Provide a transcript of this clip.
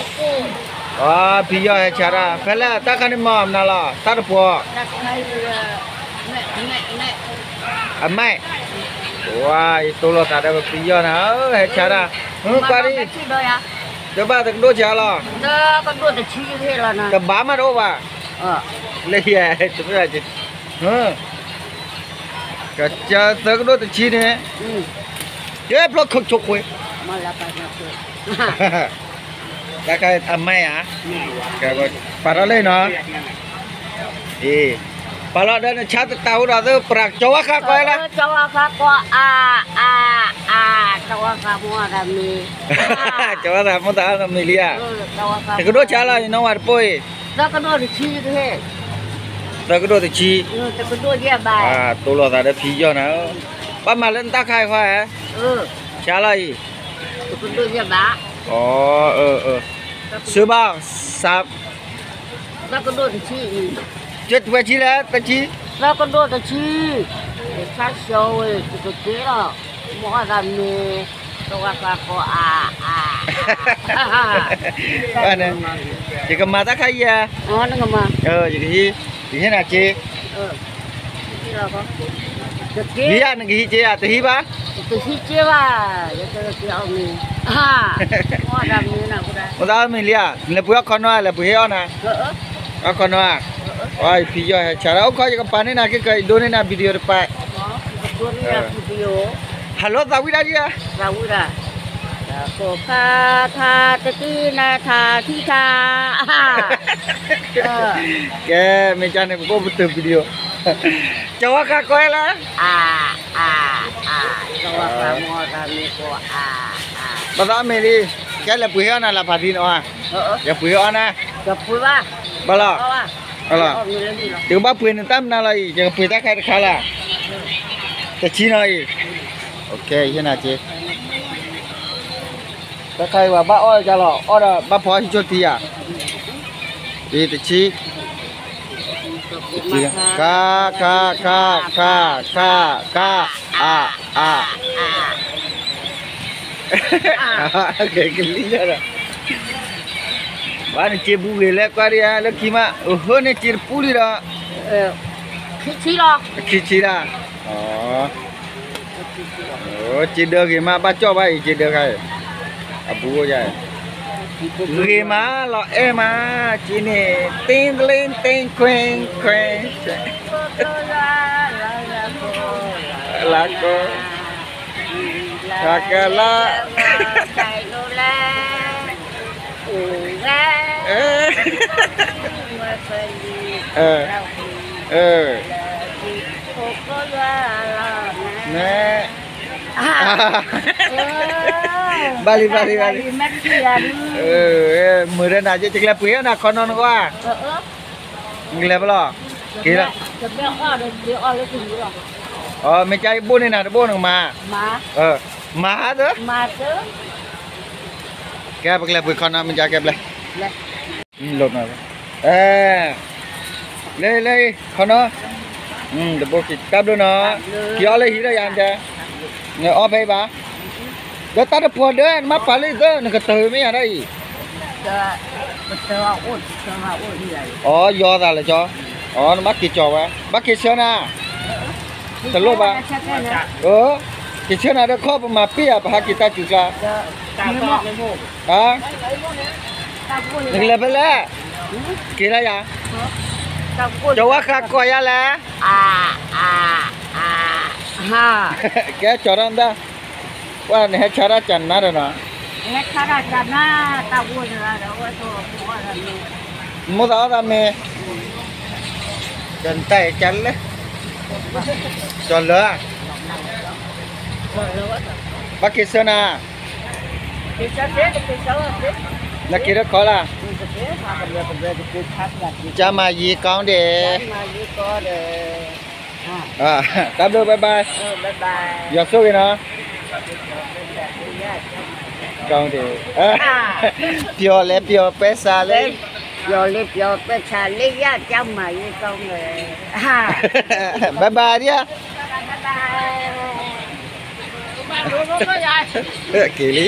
အဖံယီၢ်ဟဲဆါတၢ် ဖဲလဲၣ်တၢ်ခါန့ၣ်မၤအီၤမနုၤလီၤ တၢ်တပှီၤ အမဲၣ်, ဝါ ယတိၢ်လိာ်သးဒီးပဖံယီၢ်နၤ ဟဲဆါတၢ် ကွၢ်ဒံး တဘၣ်တကဒိၣ်ဆါလီၤ တဘၣ်မးတအိၣ်ဘၣ် လၢယဲ တမ့ၢ်ဘၣ် ကသၢကဒိၣ်တဆံန့ၣ် ယဲဖျိခိၣ်ဆိခွ့ တၢ်ခါအမဲၣ်ဧါ ပာ်ထီၣ်လၢနီၤ ပာ်လီၤဒီးနဆါတတၢ်အိၣ်ဒီးသပှၢ် ကၠီၤဝါဃးကီးလၢ ကၠီၤဝါဃးကီး အါ အါ အါ ကၠီၤဝါဃးမိၢ်သးမ့ၢ် ကၠီၤဝါဃးမိၢ်သးအါသးမ့ၢ်လံဧါ တကဒိၣ်ဆါလီၤ ယနီၢ်ဝဲတပိၢ်အံၤ သၢကဒိၣ်တဆံ သၢကဒိၣ်တဆံ တိၢ်လိာ်သးဒီးဖံယီၢ်နၤ ဘၣ်မၤလၢနတၢ်ခါအံၤဃီဧါ ဆါလီၤအံၤ စၢဘၣ် စး သၢကဒိၣ်တဆံ ကၠွဲဆံလဲၣ် တဆံ သၢကဒိၣ်တဆံ ဆါဆှီဝဲ တကကဲလီၤ မိၢ်အါသးမ့ၢ် ကၠီၤဝါဃးကီး အါ အါ ယကမၤတၢ်ခါအံၤဧါ ယကဟံး ယဟံးနၤစ့ ဟံးဧါ နကဟံးစ့ဧါ တဟံးဘၣ် တဟံးစ့ဘၣ် ယတဟံးအီၣ်မ့ၤ မိၢ်သးအီၣ်မ့ၤလံဧါ လဲၤပှ့ၤအီၣ်ခီနီၤ လဲၤပှ့ၤဟ့ၣ်အီၣ်နၤ အီၣ်ခီနီၤ အီ ဖံယီၢ်ဟဲဆါဒၣ် အိၣ်ခီ ယကပာ်န့ၢ်နၤက့ၤကီး ယဒိးန့ၢ်နၤ video တပၤ ဟးလိသးဝံၣ်ဒၣ်ဒံးဧါ သးဝံၣ်ဒၣ် ကိးခါထါတတံနထါထံထါ ကဲ မ့ၢ်ကန့ၣ် ပကအိၣ်ပတုာ် video ကၠီၤဝါဃးကီးလၢ အါ အါ အါ ကၠီၤဝါဃးမိၢ်သးမ့ၢ်ကီး အါ အါ ဘၣ်သးမ့ၢ်လံ ကဲလဲၤပှ့ၤဟ့ၣ်အီၣ်နၤ လၢဖးဒံနီၤ ယပှ့ၤဟ့ၣ်အီၣ်နၤ ဘၣ်လီၤ ယကဘၣ်ပှ့ၤနတၢ်မနုၤလီၤအံၤ ယကပှ့ၤတၢ်ခါတခါလၢ် တဆံနီၤအံၤ ယဟ့ၣ်နၤစ့ တၢ်ခါအံၤဝဲဘၣ်အီၣ်ကလီၤ အီၣ်ဒီးဘၣ်ဖီဟံးဆိတံၢ်ဧါ အံၤတဆံ ခါ ခါ ခါ ခါ ခါ အါ အါ ကဲကလံၤလီၤဒီး ဘၣ်နစ့ဘူးဂ့ၤလဲၣ် ကွၢ်ဒံးဧါ လၢခံမး အဟၢန့ၣ်စ့တပူလံဒီး ခံဆံလီၤ စ့ဒၢဂ့ၤမး ဘၣ်ကၠီၣ်ဘၣ်အံၤ စ့ဒၢခါအံၤ အဘူးအိၣ်ယါ ဂ့ၤမး လီၤအဲၣ်မး စ့န့ၣ် တ့တလ့တ့ခွ့ခွ့ လၢကီ လၢကလၢ မ့ၢ် ဘၣ်လံ ဘၣ်လံ ဘၣ်လံ မုာ်ဒီးနၤ ယကလဲၤပှ့ၤအီၣ်နၤခီနီၤနကွၢ် နကလဲၤပလီၢ် က့ၤလီၤ အမ့ၢ်ကါယဘိၣ်န့ၢ်နၤတဘိၣ်နကမၤ မၤသၢ ကဲ ပကလဲၤပှ့ၤခီနီၤ မ့ၢ်ကါကဲဘျဲၣ် လၢ လၢ ခီနီၤ တဘိၣ်က့ၤ တၢ်ဘျုးနီၤ က့ၤအီၣ်လၢဟံၣ်လၢယၤတဲ နအီၣ်ဖဲအံၤဘၣ် ဒီးတၢ်တပှီၤဒၢ နမ့ၢ်ပာ်လၢယသၢ နကတၢၢ်မ့ၢ်ယၤဒၣ်အံၤ အီ ယီသးလၢကၠီ အီ နဘၣ်က့ၤကၠီဝဲ ဘၣ်က့ၤဆၢနၤ တလိၣ်ဘၣ် က့ၤဆၢနၤဒီးခီ ပမၤပ့ၢ်ယၤ ပဟးက့ၤတၢ်စူၤကျါ နကလဲၤဖဲလဲၣ် က့ၤလၢယၤ ကၠီဝါဃးကီးယါလဲၣ် ကဲကၠီတၢ်နတၢ် ပှၤနဟဲဆါတၢ်ကၢ်နါဒီးနီၤ မိၢ်သးအီၣ်သးမ့ၤ ကၠီတၢ်အံၤကၢ်လဲၣ် ကၠီလၢ ဘၣ်က့ၤဆၢနၤ နက့ၤတခီလၢ် ကျန်းမာရေးကောင်းတယ် တၢ်ဘျုး bye bye ယွၤဆိၣ်ဂ့ၤနီၤ ကောင်းတယ် ပျော်လဲပျော်ပဲဆါလဲ ပျော်လဲပျော်ပဲဆါလဲ ယကျန်းမာရေးကောင်းတယ် bye bye ဒံး က့ၤလံ